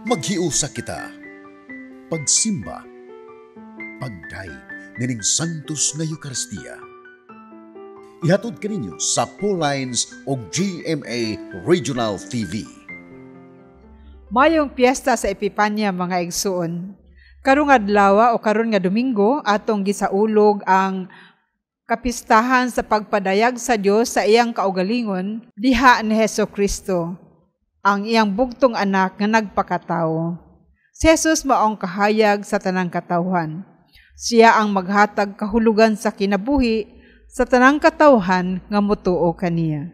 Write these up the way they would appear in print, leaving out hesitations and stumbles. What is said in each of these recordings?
Maghiusa kita. Pagsimba. Pagdayeg nining Santos nga Eucharistia. Ihatod kaninyo sa Paulines o GMA Regional TV. Mayong piyesta sa Epipanya, mga igsuon. Karong adlaw o karon nga Domingo, atong gisaulog ang kapistahan sa pagpadayag sa Dios sa iyang kaugalingon diha ni Hesus Kristo, ang iyang bugtong anak nga nagpakatawo. Si Jesus maong kahayag sa tanang katawhan. Siya ang maghatag kahulugan sa kinabuhi sa tanang katawhan nga mutuo kaniya.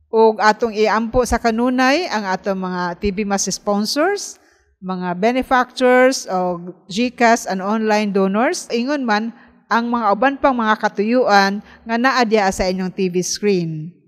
Ug atong iampo sa kanunay ang atong mga TV Mass sponsors, mga benefactors o GCash and online donors. Ingon man ang mga uban pang mga katuyuan nga naa diha sa inyong TV screen.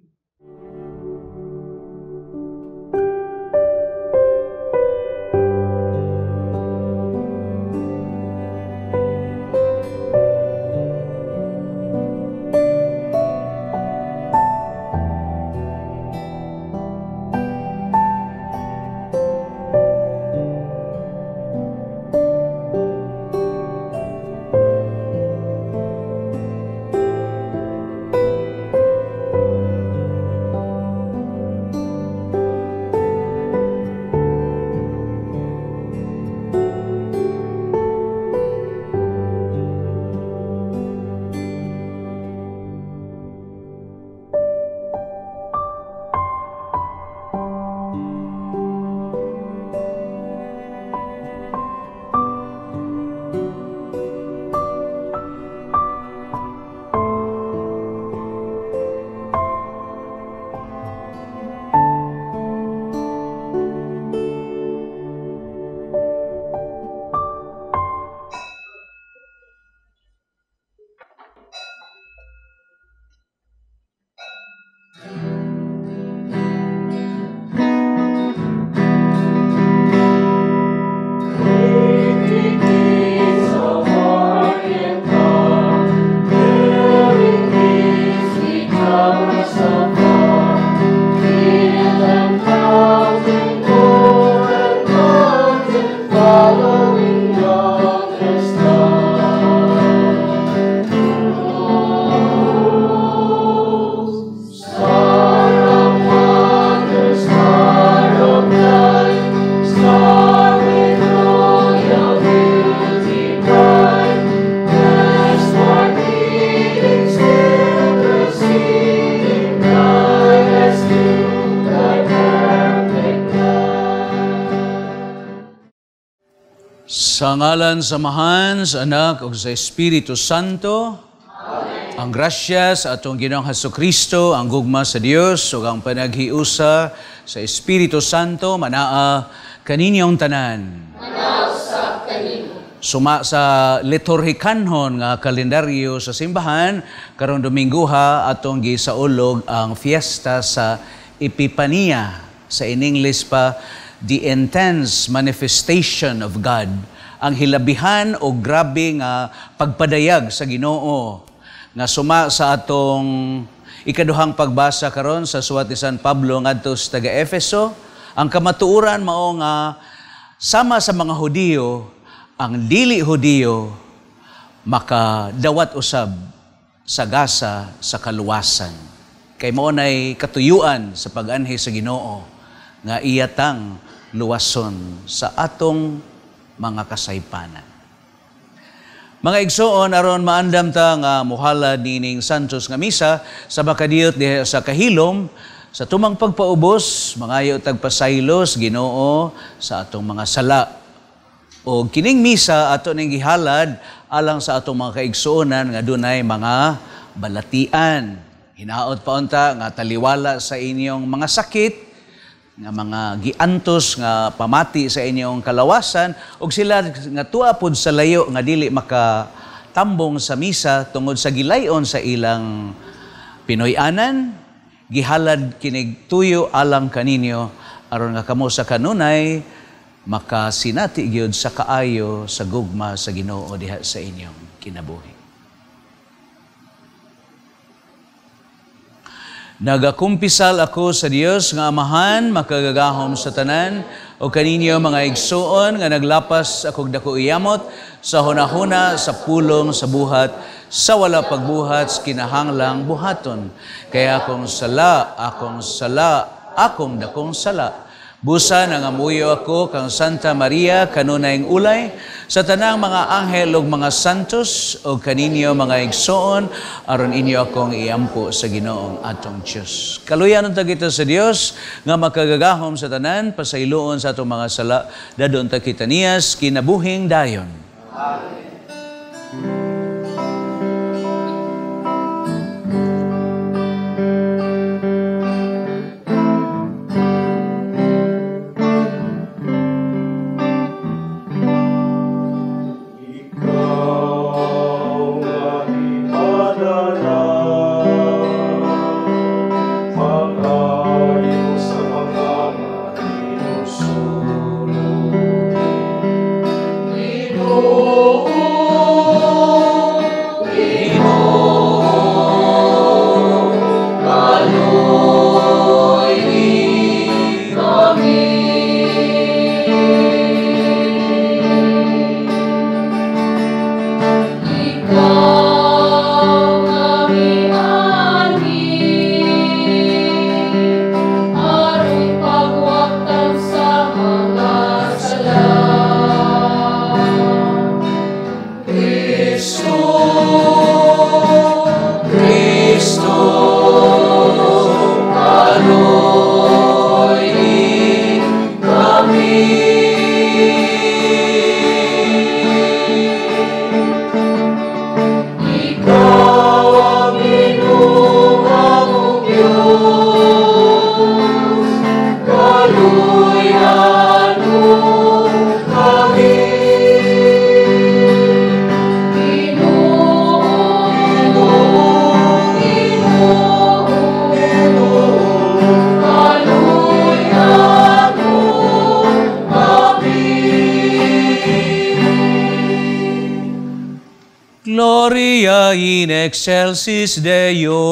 Sa ngalan sa Amahan, sa Anak, ug sa Espiritu Santo. Amen. Ang grasya sa atong Ginoong Hesukristo, ang gugma sa Dios ug ang panaghiusa sa Espiritu Santo manaa kaninyong tanan. Manaa kanimo. Suma sa liturhikanhon nga kalendaryo sa simbahan, karong Dominguha atong gisaulog ang fiesta sa Epipania, sa in English pa, the intense manifestation of God, ang hilabihan o grabe nga pagpadayag sa Ginoo nga suma sa atong ikaduhang pagbasa karon sa suwat ni San Pablo ngadto sa taga-Efeso. Ang kamatuoran mao nga sama sa mga Hudiyo, ang dili Hudiyo makadawat usab sa gasa sa kaluwasan. Kay mao nay katuyuan sa pag-anhi sa Ginoo nga iyatang luwason sa atong mga kasaypanan. Mga igsoon, aron maandam ta nga muhala nining Santos nga misa sa makadiyot diha sa kahilom sa tumang pagpaubos, mangayo tagpasaylos Ginoo sa atong mga sala. O kining misa ato ning gihalad alang sa atong mga kaigsuonan nga dunay mga balatian. Hinaot pa unta nga taliwala sa inyong mga sakit, nga mga giantos nga pamati sa inyong kalawasan, ug sila nga tuwa pod sa layo nga dili makatambong sa misa tungod sa gilayon sa ilang Pinoy-anan, gihalad kinig tuyo alang kaninyo aron nga kamo sa kanunay makasinati gyud sa kaayo sa gugma sa Ginoo diha sa inyong kinabuhi. Nagakumpisal ako sa Dios nga Amahan, makagagahom sa tanan, O kaninyo mga igsuon nga naglapas akog dako iyamot sa hunahuna, sa pulong, sa buhat, sa wala pagbuhat, sa kinahanglang buhaton. Kaya akong sala, akong sala, akong dakong sala. Busa nangamuyo ako kang Santa Maria kanunayng ulay sa tanang mga anghel ug mga santos ug kaninyo mga igsoon aron inyo akong iampo sa Ginoong atong Dios. Kaluyan unta kita sa Dios nga makagagahom sa tanan, pasayloon sa atong mga sala, dadon ta kita niyas kinabuhing dayon. Amen. Gloria in excelsis Deo.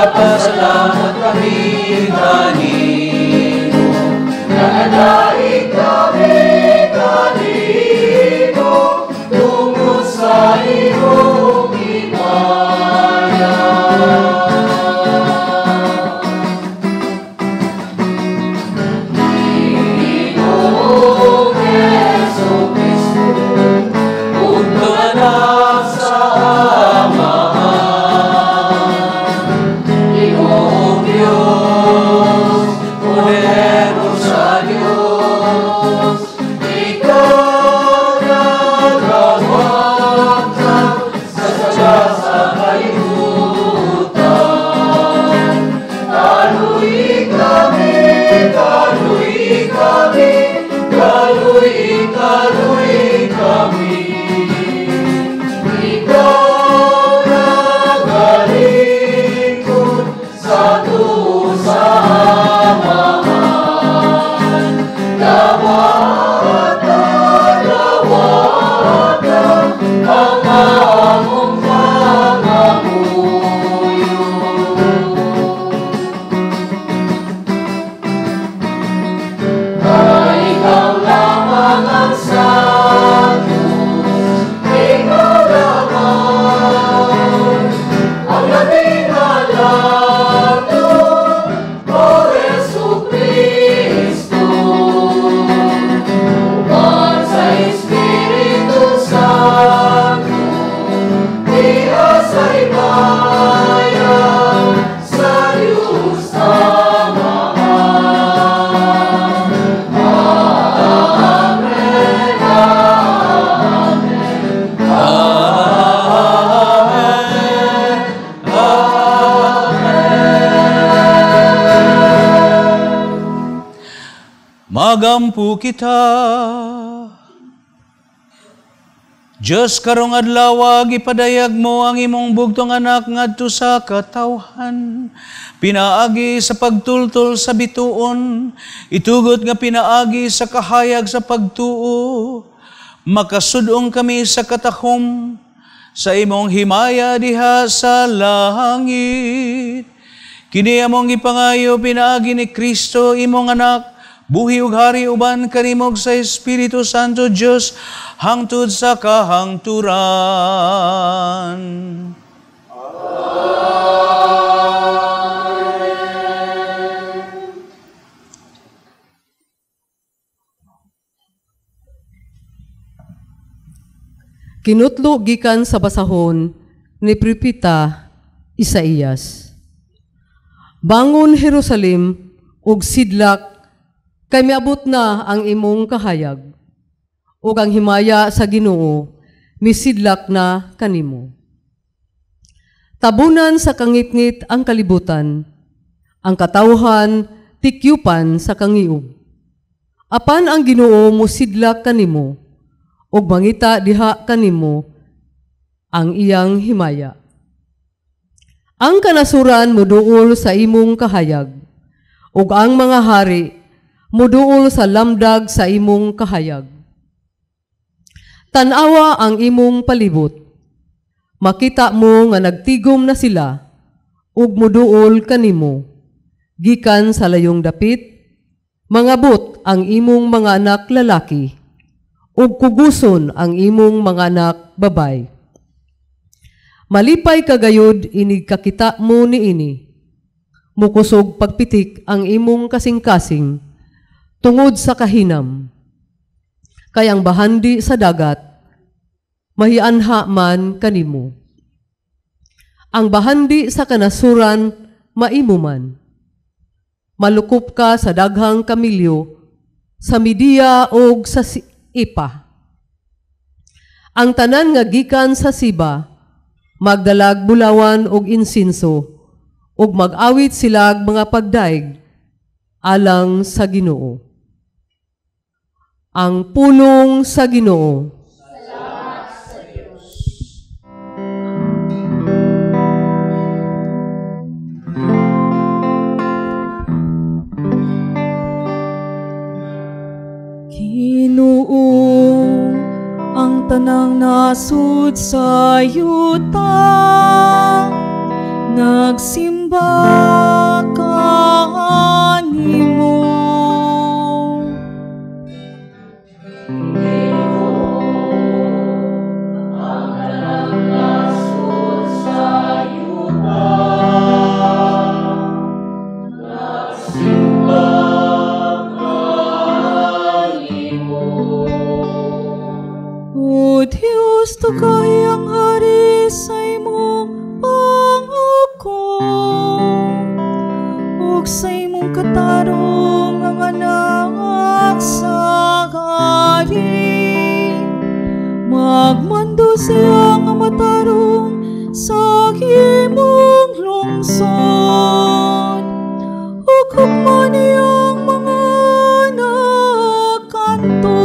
Nagpasalamat kami kanimo. Magampo kita. Diyos, karong adlaw gipadayag mo ang imong bugtong anak ngadto sa katawhan. Pinaagi sa pagtultol sa bituon, itugot nga pinaagi sa kahayag sa pagtuo. Makasudong kami sa katahom sa imong himaya diha sa langit. Kini among gipangayo pinaagi ni Kristo imong anak, buhi ug hari uban kanimog sa Espiritu Santo Dios hangtod sa kahangturan. Amen. Kinutlo gikan sa basahon ni Propeta Isaías. Bangon Jerusalem ug sidlak kay miabot na ang imong kahayag, ug ang himaya sa Ginoo misidlak na kanimo. Tabunan sa kangitngit ang kalibutan, ang katawhan tikyupan sa kangiog. Apan ang Ginoo mosidlak kanimo, ug mangita diha kanimo ang iyang himaya. Ang kanasuran moduol sa imong kahayag, ug ang mga hari muduol sa lamdag sa imong kahayag. Tan-awa ang imong palibot. Makita mo nga nagtigom na sila, ug muduol kanimo. Gikan sa layong dapit, mangabot ang imong mga anak lalaki, ug kuguson ang imong mga anak babay. Malipay kagayod inig kakita mo niini. Mukusog pagpitik ang imong kasing-kasing tungod sa kahinam. Kay ang bahandi sa dagat, mahianha man kanimo. Ang bahandi sa kanasuran, maimo man. Malukop ka sa daghang kamilyo, sa Media og sa Ipa. Ang tanan nga gikan sa Siba, magdalag bulawan og insinso, ug mag-awit silag mga pagdaig alang sa Ginoo. Ang pulong sa Ginoo. Salamat sa Diyos. Ginoo, ang tanang nasud sa yuta, nagsimba ka nimo. Diyos, tukay ang hari sa imong panghukom, ug sa imong katarong ang anak sa hari. Magmando siya nga matarong sa imong lungsod, ug hukman niyang mga nagkantos.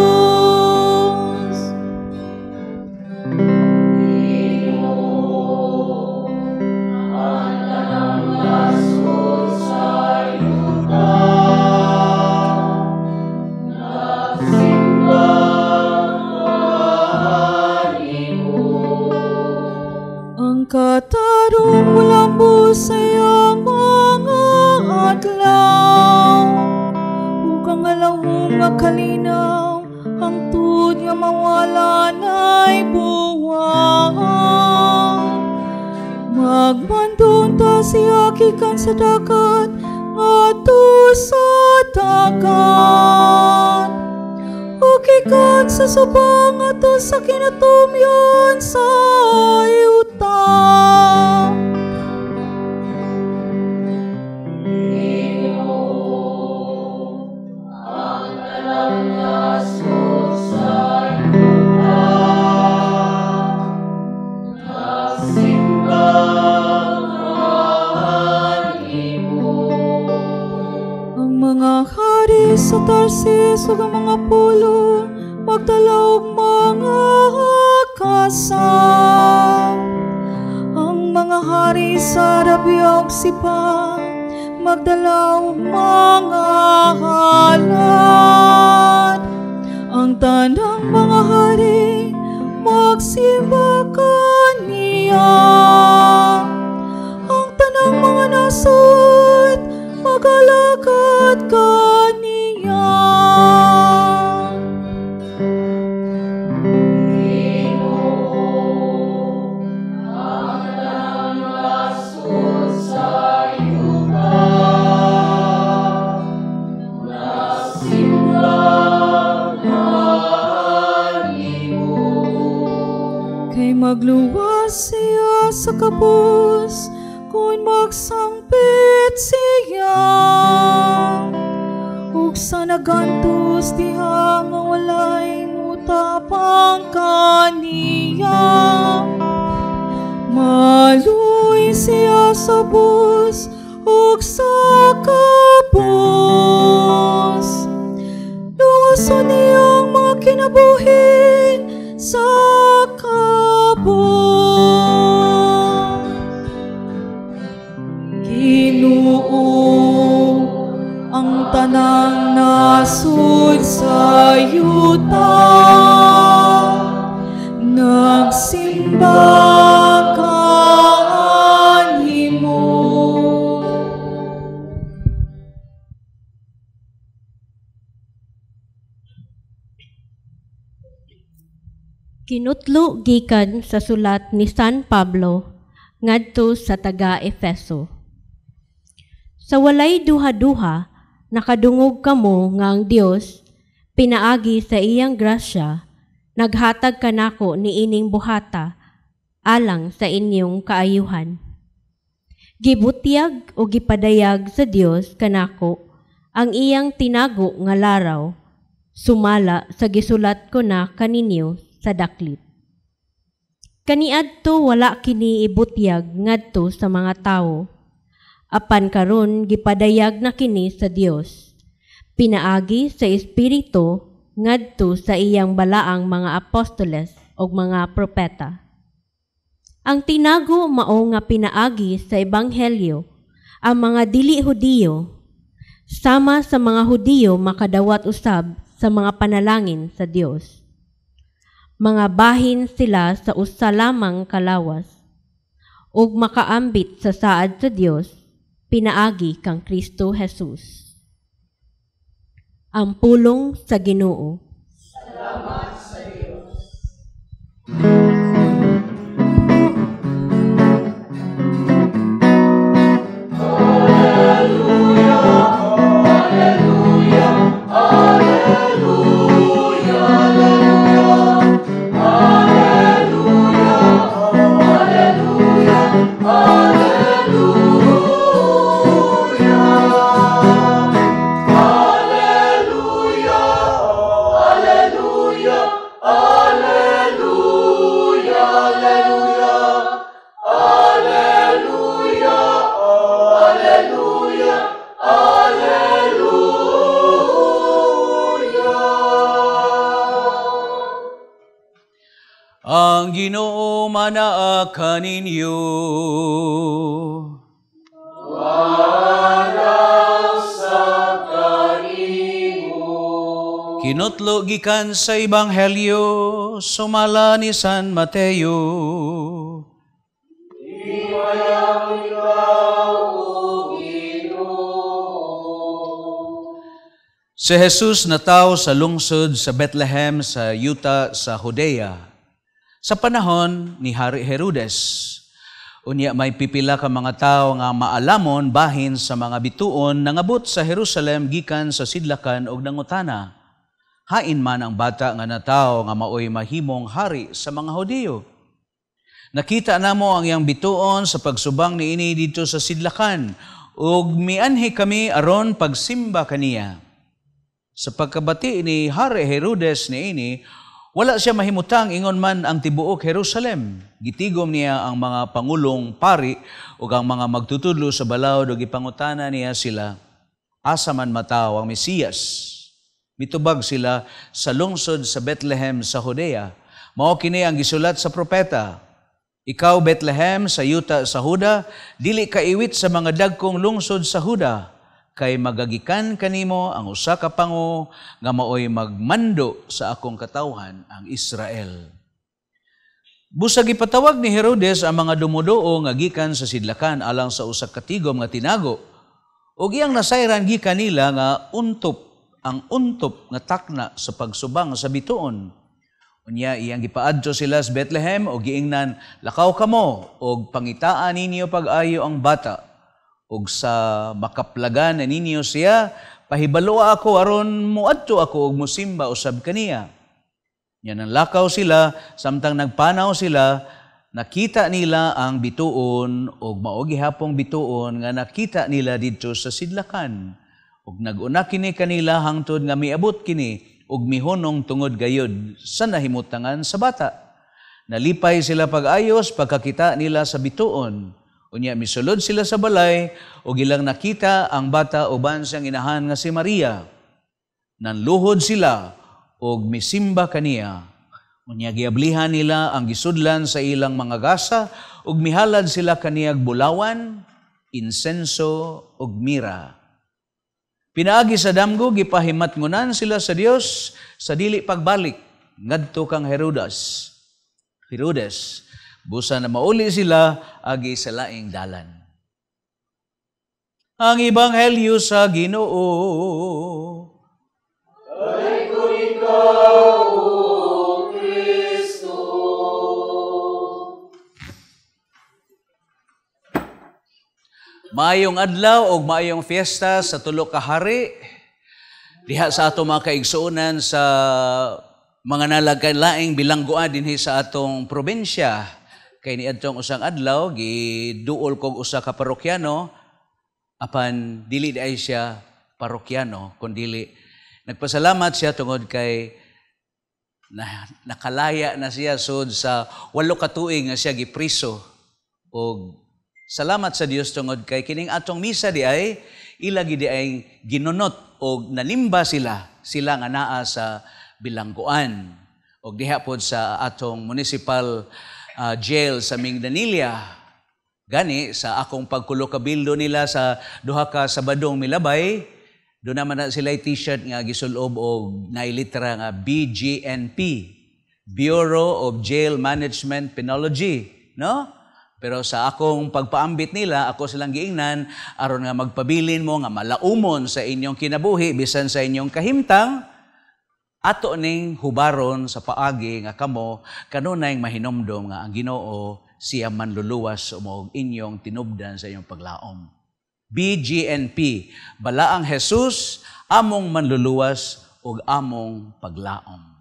Katarong walang sa iyang mga adlaw, ug ang alawong nga kalinaw, hangtod nga mawala na'y buwang. Magmandon ta siya gikan sa dagat ngadto sa dagat, ug gikan sa suba ngadto sa kinatumyan sa yuta. Ginoo, ang tanang nasod sa yuta, nagsimba kanimo. Ang mga hari sa Tarsis Tarsis ug ang mga pulo magdala og mga kasang. Ang mga hari sa Arabia ug Sipa magdala og mga halad. Ang tanang mga hari magsimba kaniya. Ang tanang mga nasod magalagad kaniya. Ginoo, ang tanang nasod sa yuta, nagsimba kanimo. Kay magluwas siya sa kabus kung magsangpit siya, ug sa nagantos diha nga walay mutapang kaniya. Maluy siya sa bus ug sa kabus. Luwason niyang mga kinabuhi sa kabus. Ginoo, ang tanang nasod sa yuta, nagsimba kanimo. Kinutlo gikan sa sulat ni San Pablo ngadto sa taga-Efeso. Sa walay duha-duha, nakadungog kamo nga ang Dios pinaagi sa iyang grasya, naghatag kanako niining buhata alang sa inyong kaayuhan. Gibutyag o gipadayag sa Dios kanako ang iyang tinago nga laraw, sumala sa gisulat ko na kaninyo sa daklit. Kaniadto wala kini ibutyag ngadto sa mga tawo, apan karon gipadayag na kini sa Dios, pinaagi sa Espiritu ngadto sa iyang balaang mga apostoles ug mga propeta. Ang tinago mao nga pinaagi sa ebanghelyo ang mga dili Hudiyo, sama sa mga Hudiyo makadawat usab sa mga panalangin sa Dios. Mga bahin sila sa usa lamang kalawas, ug makaambit sa saad sa Dios pinaagi kang Kristo Jesus. Ang pulong sa Ginoo. Salamat sa Dios. Alleluia, alleluia, alleluia, alleluia, alleluia, alleluia, alleluia, alleluia, alleluia, alleluia, alleluia, alleluia, alleluia. Ang Ginoo manaa kaninyo. Kinutlo gikan sa Ebanghelyo sumala ni San Mateo. Himayang ikaw, O Ginoo. Si Jesus nataw sa lungsod sa Bethlehem sa yuta sa Judea sa panahon ni Hari Herodes. Unya may pipila ka mga tawo nga maalamon bahin sa mga bituon nangabot sa Jerusalem gikan sa sidlakan og nangutana. Hain man ang bata nga natawo nga maoy mahimong hari sa mga Hudiyo. Nakita namo ang iyang bituon sa pagsubang niini didto sa sidlakan ug mianhi kami aron pagsimba kaniya. Sa pagkabati ni Hari Herodes niini, wala siya mahimutang ingon man ang tibuok Jerusalem. Gitigom niya ang mga pangulong pari ug ang mga magtutudlo sa balaod ug gipangutana niya sila, asa man mataw ang Mesiyas? Mitubag sila sa lungsod sa Bethlehem sa Judea. Mao kini ang gisulat sa propeta: "Ikaw, Bethlehem, sa yuta sa Huda, dili ka iwit sa mga dagkong lungsod sa Huda, kay magagikan kanimo ang usa ka pango nga maoy magmando sa akong katawhan, ang Israel." Busag ipatawag ni Herodes ang mga dumudoo nga gikan sa sidlakan alang sa usa ka tigom nga tinago. Ug iyang nasayran gikan nila nga untop ang untop nga takna sa pagsubang sa bituon. Unya iyang gipaadto sila sa Bethlehem og giingnan, "Lakaw kamo og pangitaa ninyo pag-ayo ang bata. Ug sa makaplagan na ninyo siya, pahibaloa ako aron moadto ako og mosimba usab kaniya." Nya nanlakaw sila, samtang nagpanaw sila, nakita nila ang bituon og mao gihapong bituon nga nakita nila didto sa sidlakan. Ug nag-una kini kanila hangtod nga miabot kini ug mihunong tungod gayod sa nahimutangan sa bata. Nalipay sila pag-ayos pagkakita nila sa bituon. Unya misulod sila sa balay ug ilang nakita ang bata uban siyang inahan nga si Maria. Nanluhod sila ug misimba kaniya. Unya giablihan nila ang gisudlan sa ilang mga gasa ug mihalad sila kaniyag bulawan, insenso ug mira. Pinaagi sa damgo, gipahimatngunan sila sa Dios sa dili pagbalik ngadto kang Herodes. Herodes, busa na mauli sila agi sa laing dalan. Ang Ebanghelyo sa Ginoo. Ay kung ikaw, O Kristo. Maayong adlaw og maayong fiesta sa tulo ka hari diha sa ato mga kaigsuonan sa mga nalaglaing bilangguan dinhi sa atong probinsya. Kay niadtong usang adlaw giduol kog usa ka parokyano, apan dili diay siya parokyano kundili nagpasalamat siya tungod kay nakalaya na siya sud sa 8 ka tuig nga siya gipriso. Og salamat sa Dios tungod kay kining atong misa di ay ilagi di ay ginunot og nanimba sila nga naa sa bilangguan og diha pod sa atong municipal jail sa Mingdanilla. Gani sa akong pagkulo-kabildo nila sa duha ka Sabadong milabay, do naman na sila t-shirt nga gisulob og nailitra nga BGNP, Bureau of Jail Management Penology, no? Pero sa akong pagpaambit nila, ako silang giingnan, aron nga magpabilin mo nga malaumon sa inyong kinabuhi, bisan sa inyong kahimtang, ato ning hubaron sa paagi nga kamo, kanunay mahinomdom nga ang Ginoo siya manluluwas og inyong tinubdan sa inyong paglaom. BGNP, Balaang Jesus, among manluluwas ug among paglaom.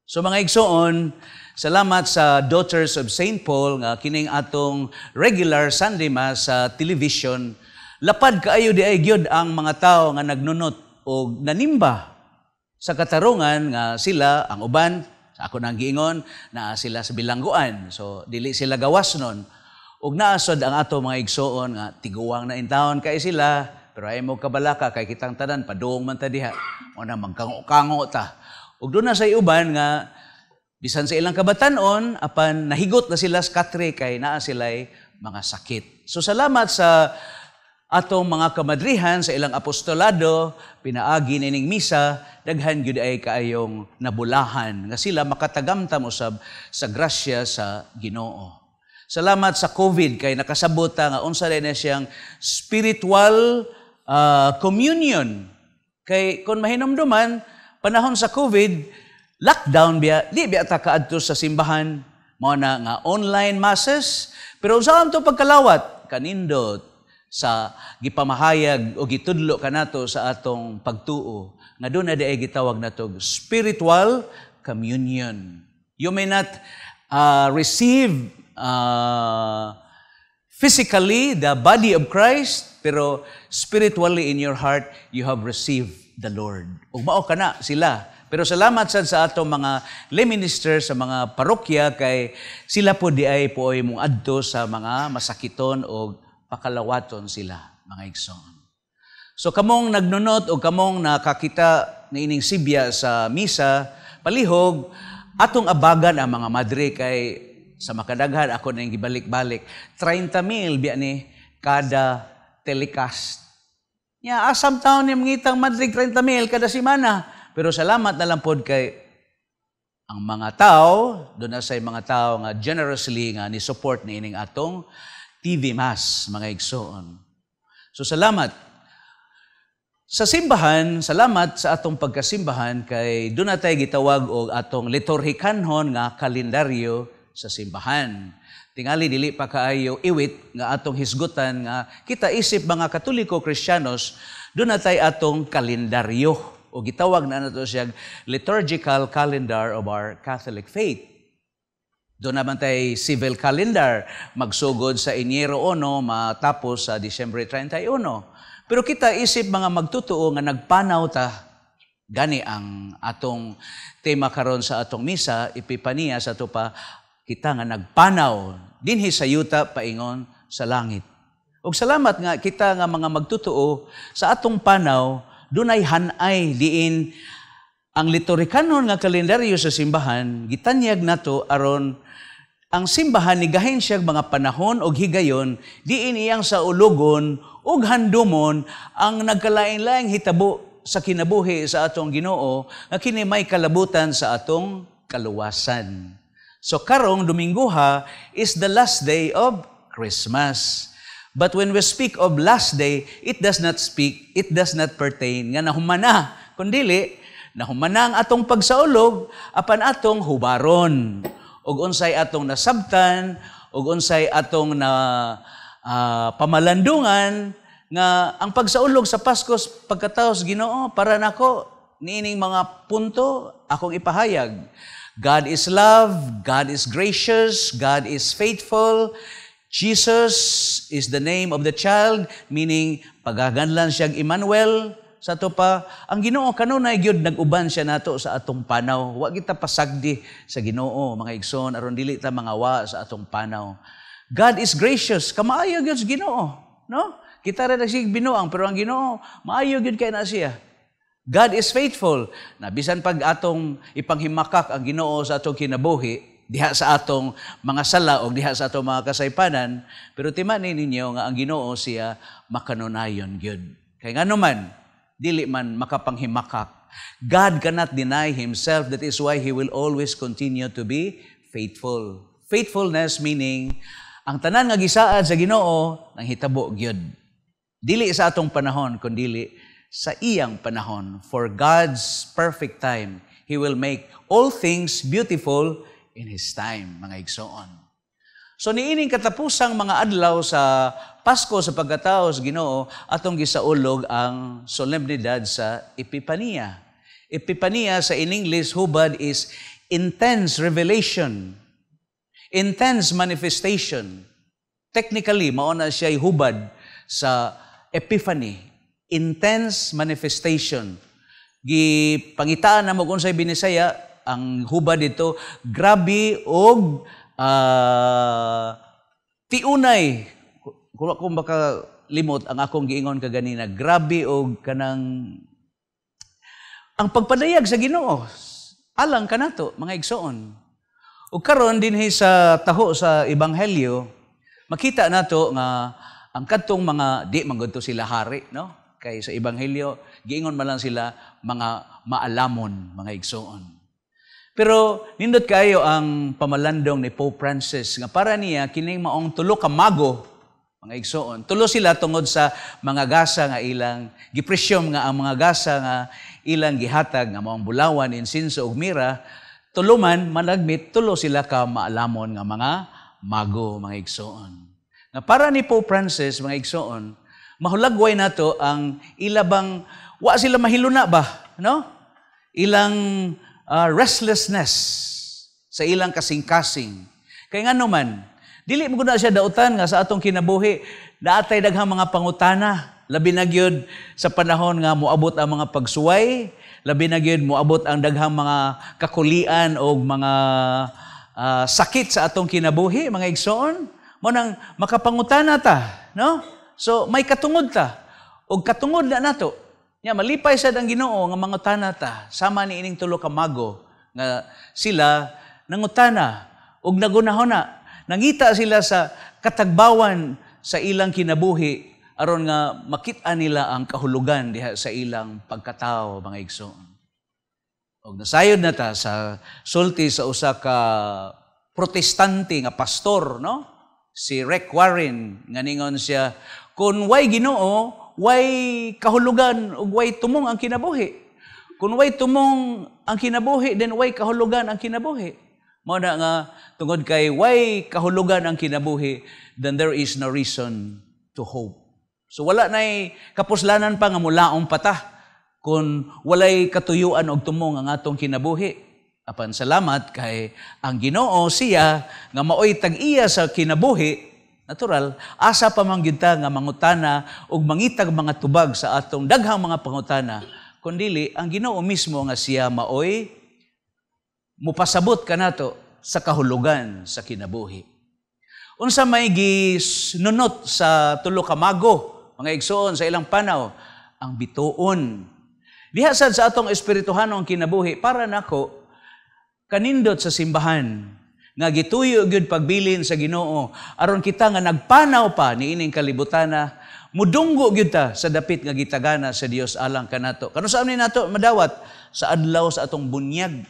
So mga igsoon, salamat sa Daughters of St. Paul nga kining atong regular Sunday Mass sa television. Lapad kaayo di ay gyud ang mga tawo nga nagnunot og nanimba sa katarungan nga sila ang uban, sa ako nang giingon, naa sila sa bilangguan. So dili sila gawas nun. Ug naasod ang ato mga igsoon nga tiguang na intawon kay sila, pero ay mo kabalaka kay kitang tanan padung man ta diha. O na magkango-kango ta. Ug doon na sa uban nga bisan sa ilang kabatan-on apan nahigot na sila sa katre kay naa sila'y mga sakit. So salamat sa atong mga kamadrihan sa ilang apostolado, pinaagi nining misa, daghan gyud ay kaayong nabulahan nga sila makatagamtam usab sa grasya sa Ginoo. Salamat sa COVID kay nakasabot ta nga unsa na siyang spiritual communion. Kay kon mahinumduman panahon sa COVID, lockdown biya, di biya ta kaadto sa simbahan, mao na nga online masses, pero unsa to pagkalawat kanindot sa gipamahayag o gitudlo kanato sa atong pagtuo nga doon na di ay gitawag natog spiritual communion. You may not receive physically the body of Christ, pero spiritually in your heart you have received the Lord. Ug mao kana sila. Pero salamat sad sa atong mga lay minister sa mga parokya kay sila po di ay puoy mong adto sa mga masakiton o pakalawaton sila, mga igsoon. So kamong nagnunot o kamong nakakita niining sibya sa misa, palihog atong abagan ang mga madre kay sa makadaghan ako nang gibalik-balik 30 mil biya ni kada telecast. Nya asam taon ni mangitang madre 30 mil kada semana. Pero salamat na lang pod kay ang mga tao, doon na say mga tao nga generously nga ni support ni ining atong TV Mass, mga igsoon. So salamat. Sa simbahan, salamat sa atong pagkasimbahan kay doon na tayo gitawag og atong liturhikanhon nga kalendaryo sa simbahan. Tingali dili pa kaayo iwit nga atong hisgutan nga kita isip mga Katoliko Kristiyanos, doon na tayo atong kalendaryo o gitawag na nato siya liturgical calendar of our Catholic faith. Doon naman tayo civil calendar, magsugod sa Enero 1, matapos sa Disyembre 31. Pero kita isip mga magtutuo nga nagpanaw ta, gani ang atong tema karon sa atong misa, Epipania, sa ato pa, kita nga nagpanaw dinhi sa yuta paingon sa langit. Og salamat nga kita nga mga magtutuo sa atong panaw, dunay hanay diin ang liturhikanon nga kalendaryo sa simbahan gitanyag nato aron ang simbahan nigahin siya mga panahon og higayon diin iyang saulugon ug handumon ang nagkalain-laing hitabo sa kinabuhi sa atong Ginoo nga kini may kalabutan sa atong kaluwasan. So karong Domingoha is the last day of Christmas. But when we speak of last day, it does not pertain nga nahumana. Kundili, nahumana ang atong pagsaulog, apan atong hubaron. Ug unsay atong nasabtan, ug unsay atong na pamalandungan, nga ang pagsaulog sa Pasko pagkataos Ginoo, para nako niining mga punto akong ipahayag. God is love, God is gracious, God is faithful. Jesus is the name of the child, meaning pagaganlan siyang Emmanuel. Sa ato pa, ang Ginoo kanunay gyud nag-uban siya nato sa atong panaw. Wa kita pasagdi sa Ginoo, mga igsoon, aron dili ta mangawa sa atong panaw. God is gracious, kamaayo gyud sa Ginoo, no? Kita ra nagsige binuang, pero ang Ginoo maayo gyud kay na siya. God is faithful. Na bisan pag atong ipanghimakak ang Ginoo sa atong kinabuhi, diha sa atong mga sala o diha sa atong mga kasaypanan, pero timani ninyo nga ang Ginoo siya makanunayon gyud. Kay ngano man, dili man makapanghimakak. God cannot deny Himself. That is why He will always continue to be faithful. Faithfulness meaning, ang tanan nga gisaad sa Ginoo nang hitabo gyud. Dili sa atong panahon, kundili sa iyang panahon. For God's perfect time, He will make all things beautiful in His time, mga igsoon. So niining katapusang mga adlaw sa Pasko sa pagkatao sa Ginoo, atong gisaulog ang solemnidad sa Epipania. Epipania sa in English, hubad is intense revelation, intense manifestation. Technically, mao na siya hubad sa epiphany, intense manifestation. Gipangitaan na mo kung unsay Binisaya ang hubad dito, grabe og tiunay. Kung ako baka limot ang akong giingon kaganina, grabe og kanang ang pagpadayag sa Ginoo alang kanato, mga igsoon. Ug karon dinhi sa taho sa ebanghelyo, makita nato nga ang kadtong mga di man gud to sila hari, no? Kay sa ebanghelyo giingon man lang sila mga maalamon, mga igsoon. Pero nindot kayo ang pamalandong ni Pope Francis nga para niya kining maong tulo ka mago, mga igsoon. Tulo sila tungod sa mga gasa nga ilang gipresyom nga ang mga gasa nga ilang gihatag nga maong bulawan, insinso ug mira, tulo man malagmit tulo sila ka maalamon nga mga mago, mga igsoon. Nga para ni Pope Francis, mga igsoon, mahulagway nato ang ilabang wa sila mahiluna ba, no? Ilang restlessness sa ilang kasing-kasing. Kay ngano man, dili mo na siya dautan nga sa atong kinabuhi, naatay daghang mga pangutana, labi na gyud sa panahon nga moabot ang mga pagsuway, labi na gyud moabot ang daghang mga kakulian o mga sakit sa atong kinabuhi, mga igsoon. Mo nang makapangutana ta, no? So may katungod ta. Og katungod na nato. Nya malipay sad ang Ginoo nga mangutana ta sama ni ining tulo ka mago nga sila nangutana ug nagunahona. Nangita sila sa katagbawan sa ilang kinabuhi aron nga makit-a nila ang kahulugan diha sa ilang pagkatao, mga igsoon. Og nasayod na ta sa sulti sa usa ka Protestante nga pastor, no? Si Rick Warren, nga ningon siya, kung way Ginoo, way kahulugan ug way tumong ang kinabuhi. Kung way tumong ang kinabuhi, then way kahulugan ang kinabuhi. Mao na nga tungod kay way kahulugan ang kinabuhi, then there is no reason to hope. So wala na'y kapuslanan pa nga mulaong pata kung walay katuyuan og tumong ang atong kinabuhi. Apan salamat kay ang Ginoo siya nga maoy tag-iya sa kinabuhi, natural, asa pa man gyud ta nga mangutana og mangitag mga tubag sa atong daghang mga pangutana, kundili ang Ginoo mismo nga siya maoy mupasabot kanato sa kahulugan sa kinabuhi. Unsa may gisnunot sa tulo ka mago, mga igsoon, sa ilang panaw? Ang bituon. Diha sad sa atong espirituhanong kinabuhi, para nako kanindot sa simbahan nga gituyo gyud pagbilin sa Ginoo aron kita nga nagpanaw pa niining kalibutana mudunggo gyud ta sa dapit nga gitagana sa Dios alang kanato. Kanus-a ni nato madawat? Sa adlaw sa atong bunyag.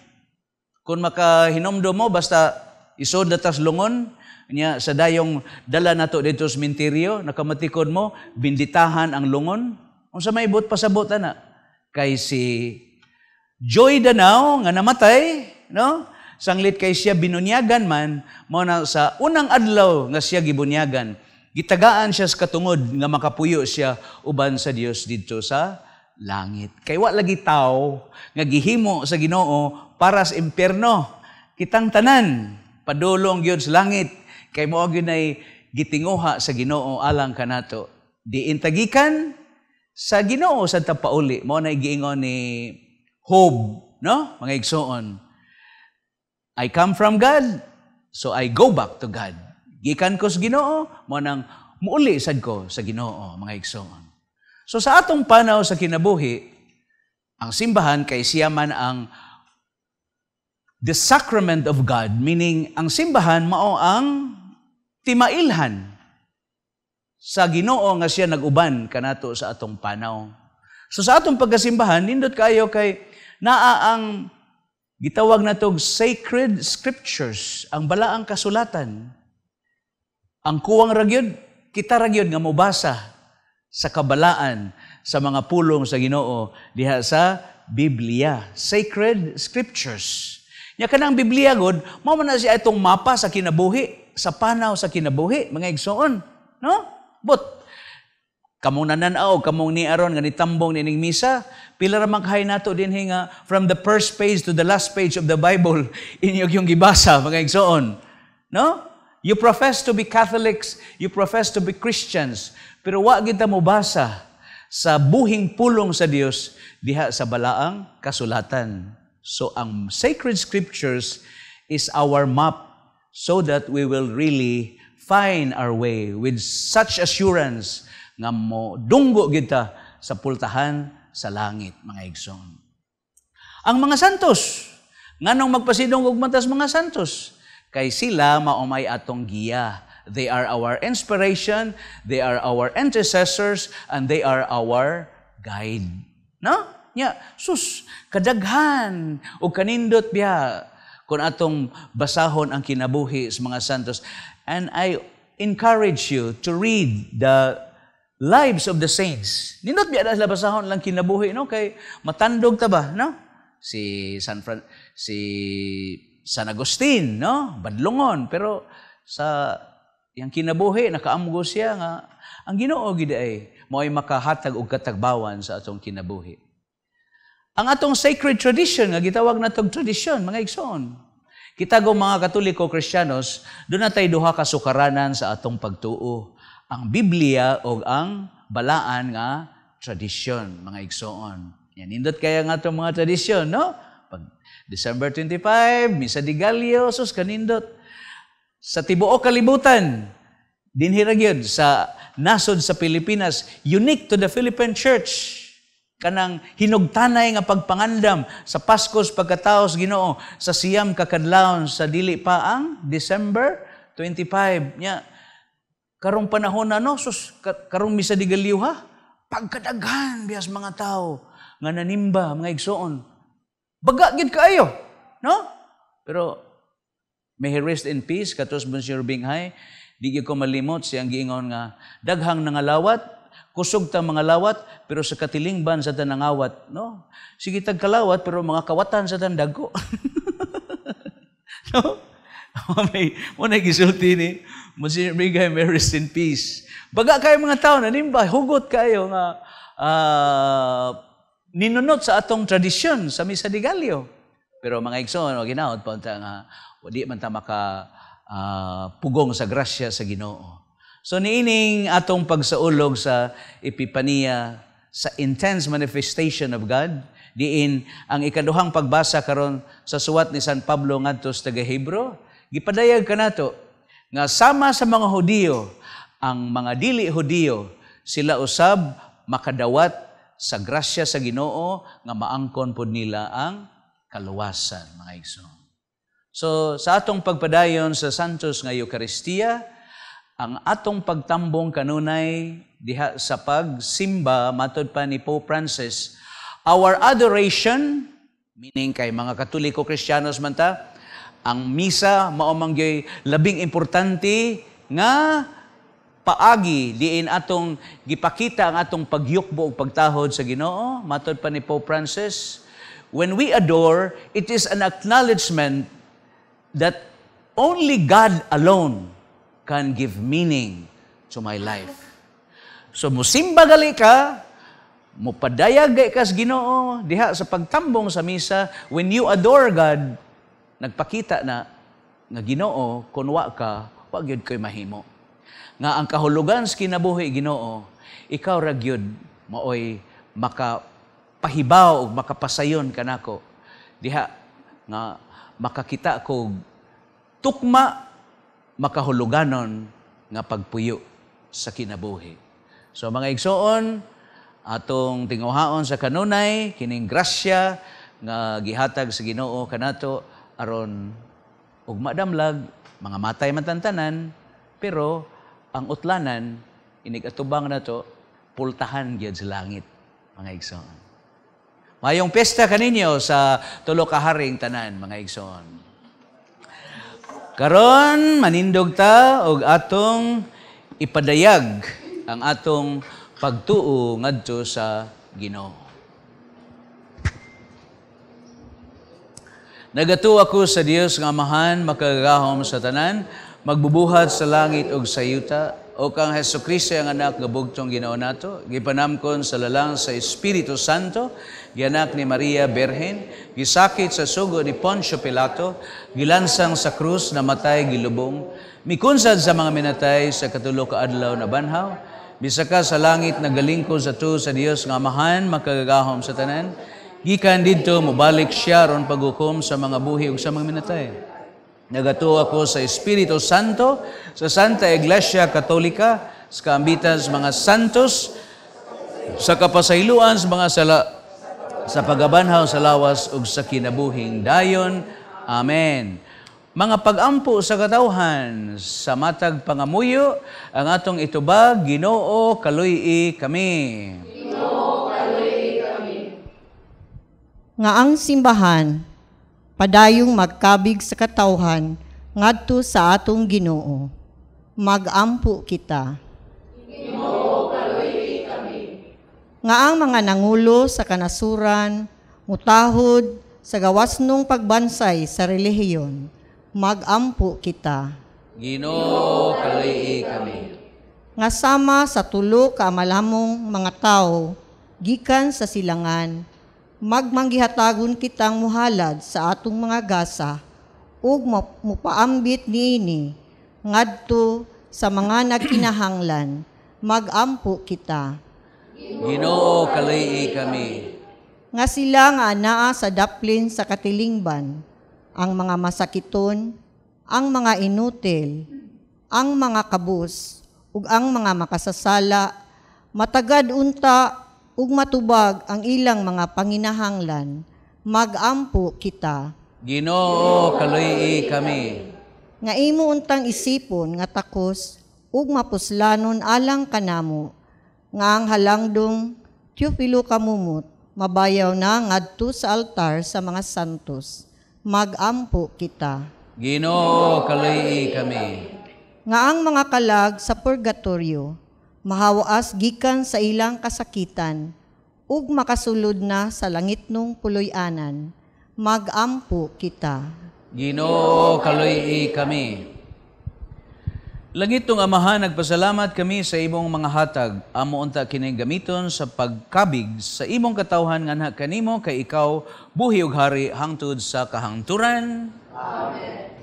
Kung makahinomdom mo, basta isod na tas lungon nya sa dayong dala nato didto sa sementeryo, nakamatikod mo, binditahan ang lungon. Unsa may buot pasabot ana? Kay si Joy Danao nga namatay, no? Sanglit kay siya binunyagan man, mao na sa unang adlaw nga siya gibunyagan, gitagaan siya sa katungod nga makapuyo siya uban sa Dios didto sa langit. Kay wa lagi tawo nga gihimo sa Ginoo para sa impyerno. Kitang tanan padulong gyud sa langit kay mao gyud nay gitinguha sa Ginoo alang kanato. Diin tagikan sa Ginoo sa pauli. Mao nay giingon ni Job, no? Mga igsoon. I come from God, so I go back to God. Gikan ko sa Ginoo, mao nang muuli sad ko sa Ginoo, mga igsoon. So sa atong panaw sa kinabuhi, ang simbahan kay siya man ang the sacrament of God, meaning ang simbahan mao ang timailhan sa Ginoo nga siya nag-uban kanato sa atong panaw. So sa atong pagkasimbahan, nindot kayo kay naa ang gitawag natog sacred scriptures, ang balaang kasulatan. Ang kuwang ragyod, kita ragyod nga mobasa sa kabalaan sa mga pulong sa Ginoo diha sa Biblia, sacred scriptures. Nya kanang Biblia god, mao man na siya itong mapa sa kinabuhi, sa panaw sa kinabuhi, mga igsoon, no? But kamong nanan-aw, kamong ni aron nga nitambong nining misa, pila ra man kahay nato dinhi nga from the first page to the last page of the Bible inyo yung gibasa, mga igsoon, no? You profess to be Catholics, you profess to be Christians, pero wa gid ta mobasa sa buhing pulong sa Dios diha sa balaang kasulatan. So ang sacred scriptures is our map so that we will really find our way with such assurance nga mo dunggo kita sa pultahan sa langit, mga igsoon. Ang mga santos, nganong magpasidong og matas mga santos? Kay sila maumay atong giya. They are our inspiration, they are our intercessors, and they are our guide. No? Nya, sus, kadaghan o kanindot biya kung atong basahon ang kinabuhi sa mga santos. And I encourage you to read the lives of the saints. Nindot biya na sila basahon lang kinabuhi, no? Kay matandog ta ba, no? Si San Agustin, no? Badlongon, pero sa yang kinabuhi nakaamgo siya nga ang Ginoo gid ay mao'y makahatag og katagbawan sa atong kinabuhi. Ang atong sacred tradition nga gitawag natog tradisyon, mga igsoon. Kita go mga Katoliko Kristiyanos, doon natay duha ka sukaranan sa atong pagtuo, ang Biblia o ang balaan nga tradisyon, mga igsoon. Yan, nindot kaya nga atong mga tradisyon, no? Pag December 25, Misa de Gallo, sus kanindot. Sa tibuok kalibutan, dinhi ra gyud sa nasod sa Pilipinas, unique to the Philippine Church. Kanang hinugtanay nga pagpangandam sa Pasko sa pagkatao sa Ginoo sa 9 ka kadlawon sa dili pa ang December 25 nya. Karong panahon na, no, sus, karong Misa de Gallo, ha, pagkadaghan biyas mga tao nga nanimba, mga igsoon. Baga gid kaayo, no? Pero may he rest in peace katos Monsignor Binghay, di gyud ko malimot siyang giingon nga daghang nangalawat, kusog ta mga lawat, pero sa katilingban sa tanangawat, no? Sige tag kalawat, pero mga kawatan sa tandagko, no? May mo na gisulti ni Monsignor Binghay, may rest in peace. Baga kayo mga tao nanimba, hugot kayo nga ninunot sa atong tradisyon sa Misa de Gallo. Pero mga igsoon, o ginaot pa unta nga di man ta maka pugong sa grasya sa Ginoo. So niining atong pagsaulog sa Epipania, sa intense manifestation of God, diin ang ikaduhang pagbasa karon sa suwat ni San Pablo ngadto sa taga-Hebro, gipadayag kanato nga sama sa mga Hudiyo, ang mga dili Hudiyo, sila usab makadawat sa grasya sa Ginoo nga maangkon pod nila ang kaluwasan, mga igsoon. So sa atong pagpadayon sa Santos nga Eucharistia, ang atong pagtambong kanunay diha sa pagsimba, matod pa ni Pope Francis, our adoration, meaning kay mga Katoliko Kristiyanos man ta, ang misa mao man gyoy labing importante nga paagi diin atong gipakita ang atong pagyukbo ug pagtahod sa Ginoo. Matod pa ni Pope Francis, when we adore, it is an acknowledgement that only God alone can give meaning to my life. So musimba gali ka, mupadayag gay ka sa Ginoo diha sa pagtambong sa misa, when you adore God, nagpakita na nga Ginoo, kun wa ka, wa gyud ko'y mahimo. Nga ang kahulugan sa kinabuhi, Ginoo, ikaw ra gyud maoy makapahibaw ug makapasayon kanako. Diha nga makakita ko tukma makahuluganon nga pagpuyo sa kinabuhi. So mga igsoon, atong tinguhaon sa kanunay kining grasya nga gihatag sa Ginoo kanato aron ugma damlag mga matay man tantanan, pero ang utlanan inig atubang nato pultahan gyud sa langit, mga igsoon. Mayong pesta kaninyo sa tulo ka haring tanan, mga igsoon. Karon manindog ta og atong ipadayag ang atong pagtuo ngadto sa Ginoo. Nagatuo ako sa Dios nga Amahan, makagagahom sa tanan, magbubuhat sa langit ug sa yuta, o kang Hesukristo ang anak nga bugtong Ginoo nato, gipanamkon sa lalang sa Espiritu Santo, gianak ni Maria Berhen, gisakit sa sugo ni Poncio Pilato, gilansang sa krus, namatay, gilubong, mikunsad sa mga minatay sa katulo ka adlaw na banhaw, bisaka sa langit nagalingkod sa tuo sa Dios nga Amahan, makagagahom sa tanan, gikan didto mobalik siya ron paghukom sa mga buhi ug sa mga minatay. Nagatuo ako sa Espiritu Santo, sa Santa Iglesia Katolika, sa kaambitan sa mga santos, sa kapasayloan sa mga sala, sa pagabanhaw sa lawas ug sa kinabuhing dayon. Amen. Mga pagampo sa katawhan, sa matag pangamuyo, ang atong itubag, Ginoo, kaluy-i kami. Ginoo, kaluy-i kami. Nga ang simbahan padayong magkabig sa katawhan ngadto sa atong Ginoo. Magampo kita. Ginoo, kaluy-i kami. Nga ang mga nangulo sa kanasuran mutahod sa gawasnong pagbansay sa relihiyon. Magampo kita. Ginoo, kaluy-i kami. Nga sama sa tulo ka malamong mga tawo gikan sa silangan, magmanggihatagon kitang muhalad sa atong mga gasa ug mupaambit niini ngadto sa mga nagkinahanglan. Magampo kita. Ginoo, kaluy-i kami. Nga sila nga anaa sa daplin sa katilingban, ang mga masakiton, ang mga inutil, ang mga kabus, ug ang mga makasasala, matagad unta ug matubag ang ilang mga panginahanglan. Magampo kita. Ginoo, kaluy-i kami. Nga imo untang isipon nga takos ug mapuslanon alang kanamo, nga ang halangdong Teofilo kamumot mabayaw na ngadto sa altar sa mga santos. Magampo kita. Ginoo, kaluy-i kami. Nga ang mga kalag sa purgatorio mahawaas gikan sa ilang kasakitan ug makasulod na sa langitnong puloy-anan. Magampo kita. Ginoo, kaluy-i kami. Langitong Amahan, nagpasalamat kami sa imong mga hatag. Amo unta kining gamiton sa pagkabig sa imong katawhan nganha kanimo kay ikaw buhi ug hari hangtod sa kahangturan. Amen.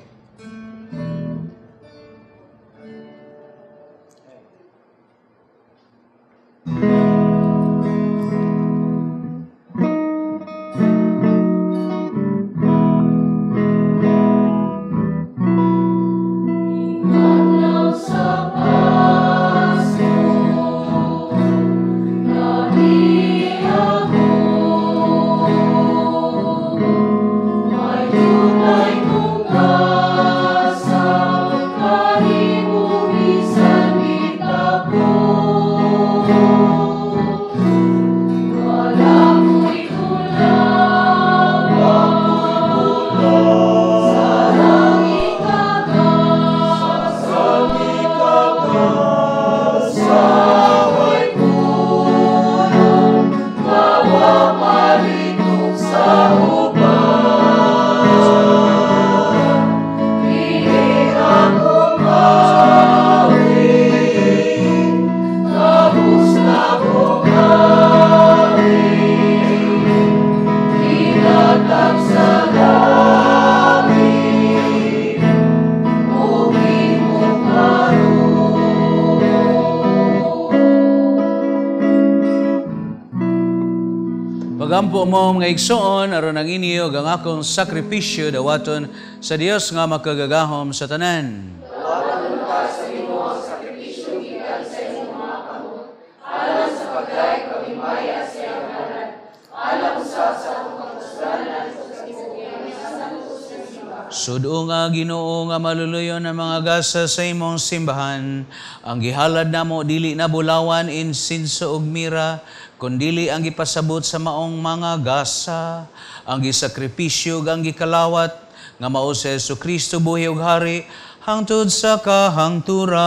Pagampo mo mga igsoon, aron ang inyo ang akong sakripisyo dawaton sa Dios nga makagagahom sa tanan. Dawaton ka sa Ginoo ang sakripisyo gikan sa imong mga kamot, alang sa pagdayeg paghimayas sa iyang ngalan, alang usab sa atong kapuslanan ug sa tibuok santos nga simbahan. Sudo nga Ginoo nga maluluyon ang mga gasa sa imong simbahan, ang gihalad namo dili na bulawan, insinso ug mira, kundili ang gipasabot sa maong mga gasa, ang gisakripisyo ug ang gikalawat, nga mao si Hesukristo buhi ug hari, hangtod sa kahangturan.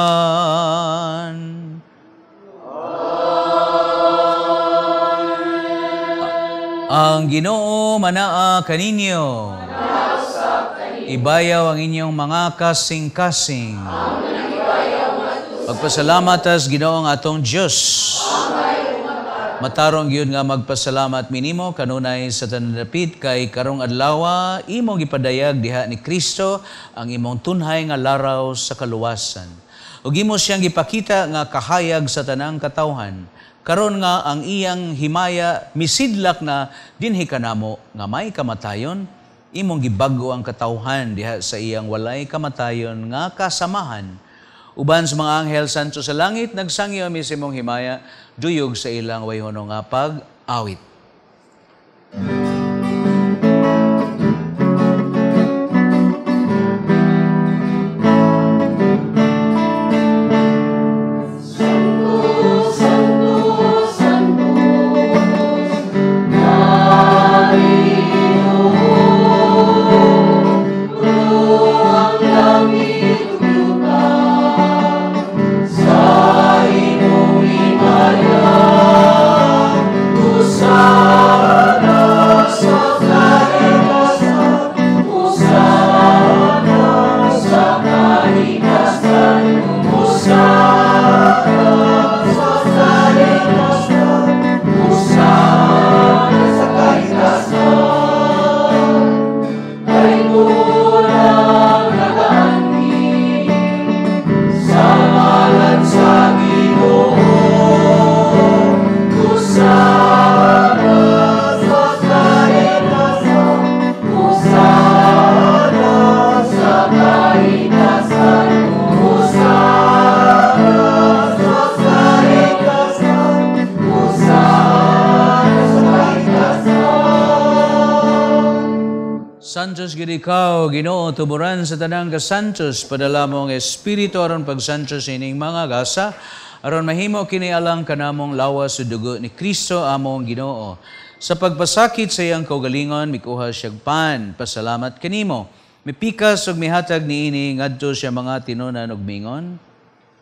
Amen. Ang Ginoo manaa kaninyo. Ibayaw ang inyong mga kasing-kasing. Pagpasalamat as Ginoo ang atong Diyos. Matarong gyud nga magpasalamat minimo kanunay sa tanadapit kay karong adlaw imong gipadayag diha ni Kristo ang imong tunhay nga laraw sa kaluwasan. Ug imo siyang gipakita nga kahayag sa tanang katawhan. Karon nga ang iyang himaya misidlak na dinhi kanamo nga may kamatayon, imong gibag-o ang katawhan diha sa iyang walay kamatayon nga kasamahan. Uban sa mga anghel santo sa langit, nagsangyo mi sa imong himaya, duyog sa ilang wayhono nga pag-awit. Santo, Santo, Santo, Panginoon, puno ang langit ug yuta sa imong himaya. Sa Gid ikaw, Ginoo, tuburan sa tanang kasantos, padala mo ang Espiritu aron pagsantos ining mga gasa, aron mahimo kini alang kanamong lawas ug dugo ni Kristo among Ginoo. Sa pagpasakit sa iyang kaugalingon, mikuha siyag pan, pasalamat kanimo. Mipikas ug mihatag niini ngadto siya mga tinunan ug mingon.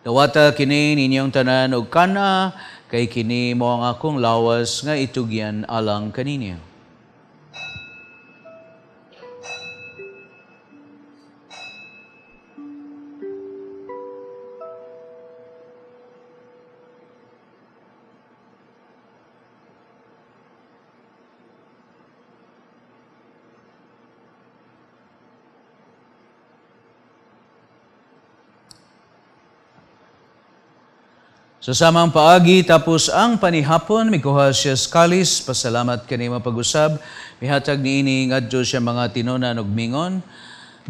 Dawata kini ninyong tanan og kana, kay kini mo ang akong lawas nga itugyan alang kaninyo. Sa samang paagi, tapos ang panihapon, mikuha siya sa kalis, pasalamat kanimo pag-usab, mihatag niini ngadto siya mga tinunan ug mingon.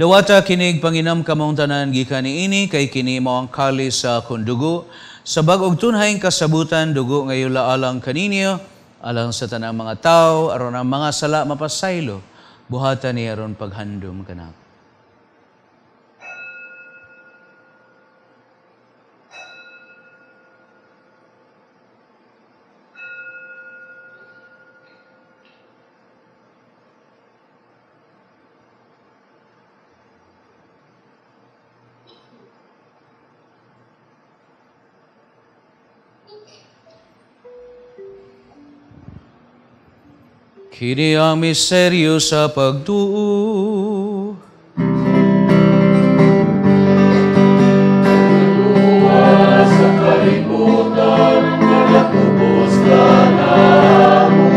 Dawata kinig panginam kamong tanan gikan niini, kay kini mo ang kalis sa akong dugo. Sa bag-og tunhayng kasabutan, dugo ngayula alang kaninyo, alang sa tanang mga tao, aron ang mga sala mapasaylo, buhatan ni aron paghandom kanako. Kini ang misteryo sa pagtuo. Pagtuwa sa kalibutan, nagkubos ka namo.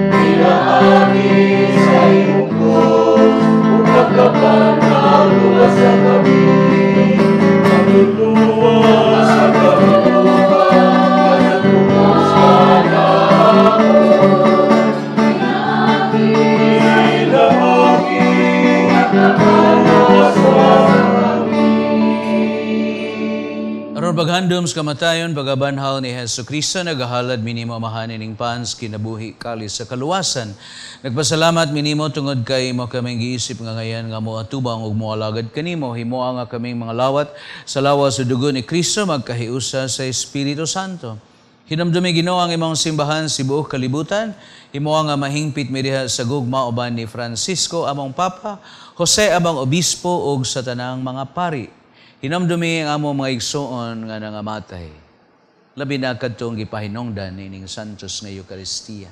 Pinaagi sa imong krus, ug nagkapanang luwas sa kami. Pagtuwa sa kalibutan, nagkubos ka namo. Aron paghandom sa kamatayon, pagabanhaw ni Hesus Kristo, nagahalad minimo amahan ining pans kinabuhi kalis sa kaluwasan. Nagpasalamat minimo tungod kay imo kaming giisip nga ngayan nga moatubang ug moalagad kanimo, himoa nga kaming mga lawat sa lawas ug dugo ni Kristo magkahiusa sa Espiritu Santo. Hinumdumi Ginoo ang imong simbahan sa buok kalibutan, himoa nga mahingpit mi diha sa gugma uban ni Francisco among Papa, Jose among Obispo ug sa tanang mga pari. Hinumdumi ang among mga igsoon nga nangamatay. Labi na kadtong gipahinungdan nining Santos nga Eucharistia.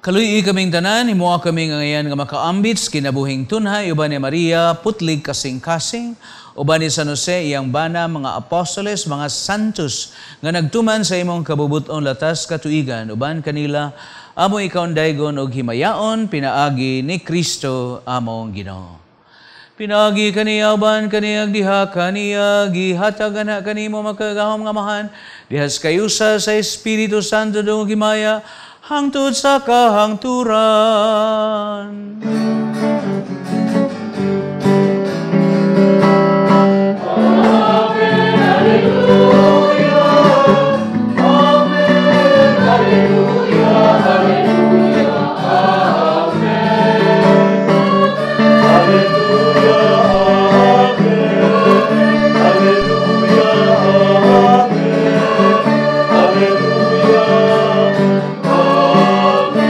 Kaluy-i kaming tanan, himoa kami nga ngayan nga makaambit sa kinabuhing tunhay uban ni Maria, putlig kasing-kasing, uban ni San Jose, iyang bana, mga apostoles, mga santos, nga nagtuman sa imong kabubuton latas katuigan, uban kanila, amo ikaundaygon og himayaon, pinaagi ni Kristo among Ginoo. Pinaagi kaniya uban kaniyag diha kaniya gihatag ana kanimo makagahom nga amahan diha sa kayusa sa Espiritu Santo dungog himaya hangtod sa kahangturan. Amen, hallelujah. Amen, hallelujah, hallelujah, amen. Hallelujah, amen. Hallelujah, amen. Hallelujah, amen.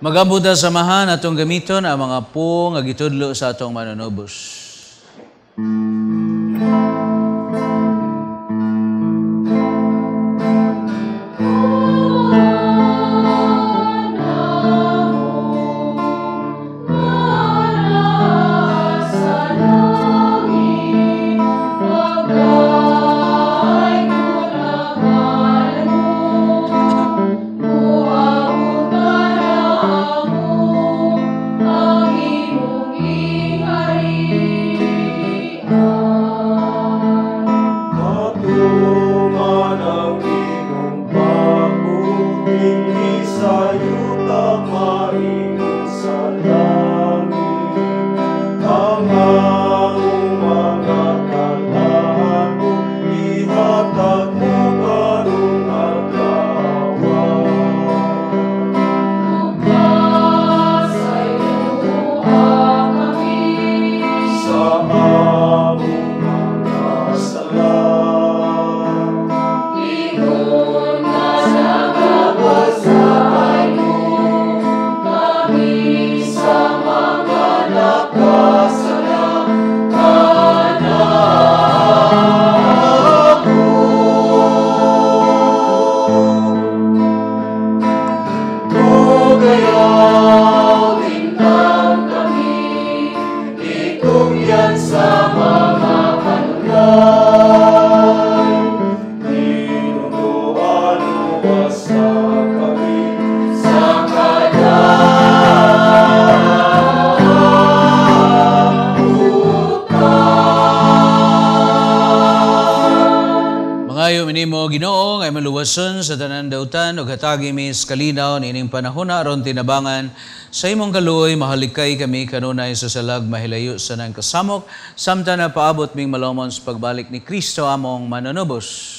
Magabuda samahan atong gamiton ang mga po nga gitudlo sa atong manunubos. Ang imong gingharian. Gawason sa tanan dautan ug hatagi mi sa kalinaw niining panahona aron tinabangan sa imong kaluoy mahalikay kami kanunay sa salag mahilayo sa nang kasamok samtang napaabot ming malomon sa pagbalik ni Kristo among manunubos.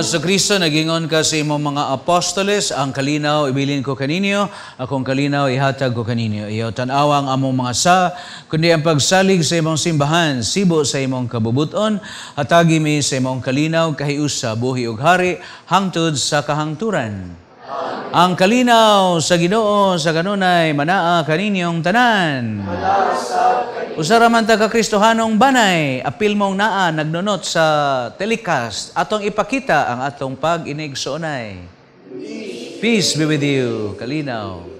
Sa Kristo, nagingon ka sa imong mga apostoles, ang kalinaw ibilin ko kaninyo, akong kalinaw ihatag ko kaninyo. Iyaw tan-awa ang among mga sa, kundi ang pagsalig sa imong simbahan, sibo sa imong kabubuton, hatagi mi sa imong kalinaw, kahiusa, buhi ug hari, hangtod sa kahangturan. Amen. Ang kalinaw sa Ginoo sa kanunay manaa kaninyong tanan. Usa ra man ta ka Kristohanong banay, apil mong naa nagnunot sa telecast, atong ipakita ang atong pag-inigsoonay. Peace be with you. Kalinaw.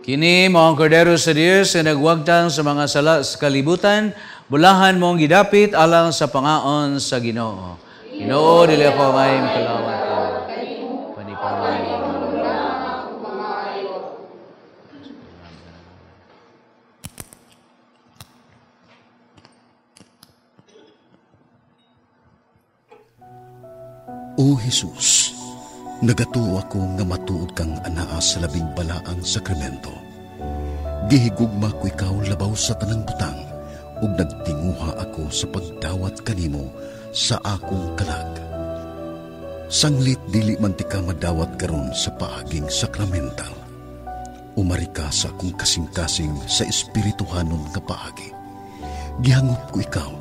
Kini mao ang kordero sa Dios nga nagwagtang sa mga sala sa kalibutan, bulahan mong gidapit alang sa pangaon sa Ginoo. Ginoo, dili ako may makalawat. Panipamay. O Jesus, nagatuo ako nga matuod kang anaa sa labing balaang sakramento. Gihigugma ko ikaw labaw sa tanang butang ug nagtinguha ako sa pagdawat kanimo sa akong kalag. Sanglit dili man ti ka madawat karon sa paaging sakramental. Umari ka sa akong kasing-kasing sa espirituhanon nga paagi. Gihangop ko ikaw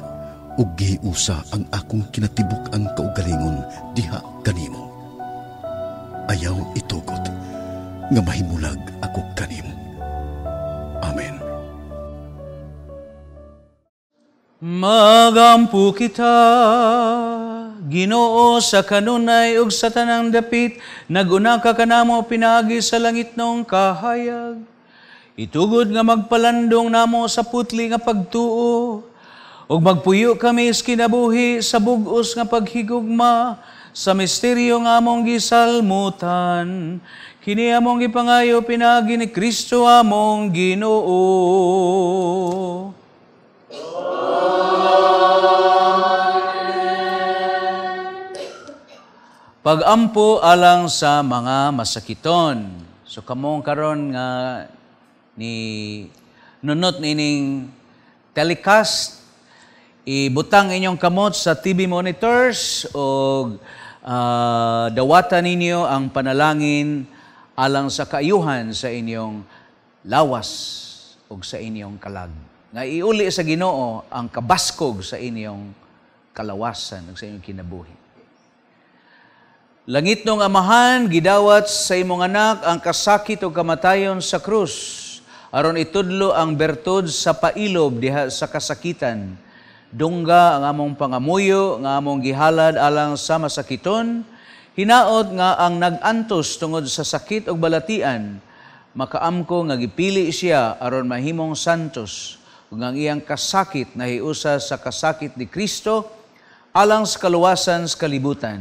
ug gihiusa ang akong kinatibuk-ang kaugalingon diha kanimo. Ayaw itugot nga mahimulag ako kanimo. Amen. Magampo kita, Ginoo, sa kanunay ug sa tanang dapit, naguna ka kanamo pinaagi sa langit nong kahayag. Itugod nga magpalandong namo sa putli nga pagtuo, ug magpuyo kami sa kinabuhi sa bug-os nga paghigugma, sa misteryo nga among gisalmutan. Kini among gipangayo pinaagi ni Kristo among Ginoo. Amen. Pagampo alang sa mga masakiton. So kamong karon nga ni nunot nining telecast, ibutang inyong kamot sa TV monitors o dawatan ninyo ang panalangin alang sa kaayuhan sa inyong lawas o sa inyong kalag. Nga iuli sa Ginoo ang kabaskog sa inyong kalawasan o sa inyong kinabuhi. Langit nung Amahan, gidawat sa imong anak ang kasakit o kamatayon sa krus. aron itudlo ang bertud sa pailob diha sa kasakitan. Dungga ang among pangamuyo nga among gihalad alang sa masakiton, hinaot nga ang nag-antos tungod sa sakit ug balatian, makaamko nga gipili siya aron mahimong santos, ug ang iyang kasakit nahiusa sa kasakit ni Kristo alang sa kaluwasan sa kalibutan.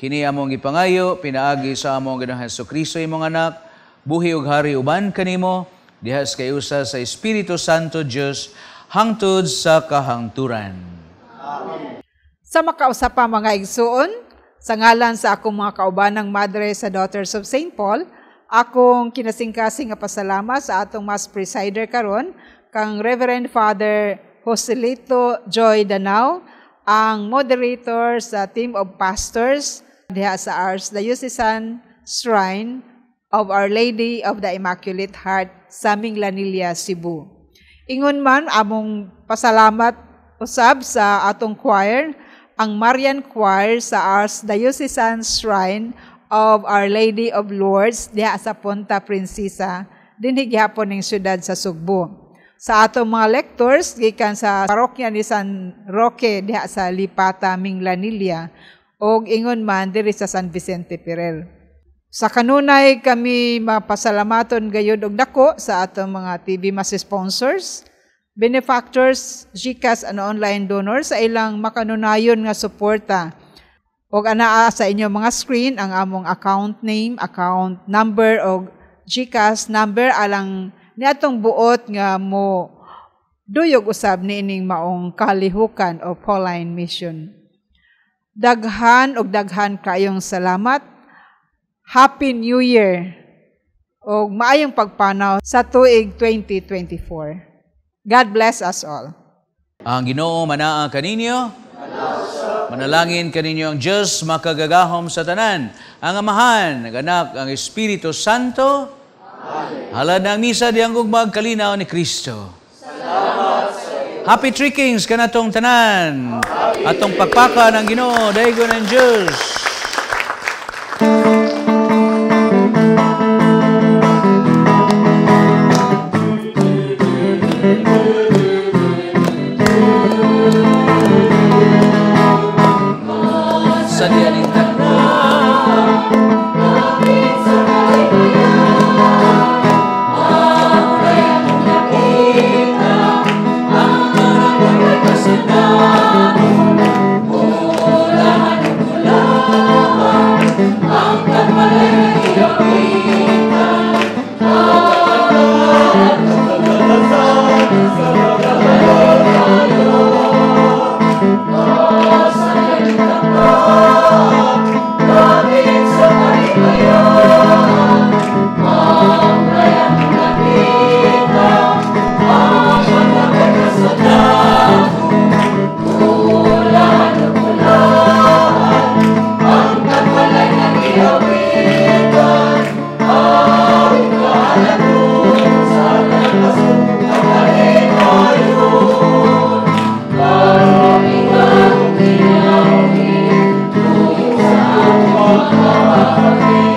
Kini among gipangayo pinaagi sa among Ginoong Hesukristo, imong anak, buhi ug hari uban kanimo diha sa kaiusa sa Espiritu Santo Dios hangtod sa kahangturan. Amen. Sa makausa pa, mga igsuon, sa ngalan sa akong mga kaubanang madre sa Daughters of St. Paul, akong kinasingkasing nga pasalamat sa atong Mass presider karon, kang Reverend Father Joselito Joy Danao, ang moderator sa team of pastors diha sa Archdiocesan Shrine of Our Lady of the Immaculate Heart sa Minglanilla, Cebu. Ingon man among pasalamat usab sa atong choir, ang Marian Choir sa Archdiocesan Shrine of Our Lady of Lourdes diha sa Punta Princesa, dinhi gihapon ning syudad sa Sugbo. Sa atong mga lectors gikan sa parokya ni San Roque diha sa Lipata, Minglanilla, og ingon man diri sa San Vicente Ferrer. Sa kanunay kami mapasalamaton gayud og dako sa atong mga TV Mass sponsors, benefactors, GCash and online donors sa ilang makanunayon nga suporta. Og anaa sa inyong mga screen ang among account name, account number og GCash number alang niatong buot nga mo duyog usab niining maong kalihukan o Pauline Mission. Daghan og daghan kayong salamat. Happy New Year og maayong pagpanaw sa tuig 2024. God bless us all. Ang Ginoo manaa kaninyo. Manalangin kaninyo ang Dios makagagahom sa tanan, ang Amahan, ang Anak, ang Espiritu Santo. Amen. Halad ng misa diyang gugmag kalinaw ni Kristo. Salamat sa iyo. Happy Three Kings kanatong tanan. Happy. Atong pagpaka ng Ginoo, daygon ang Dios. Sa dianing Amen.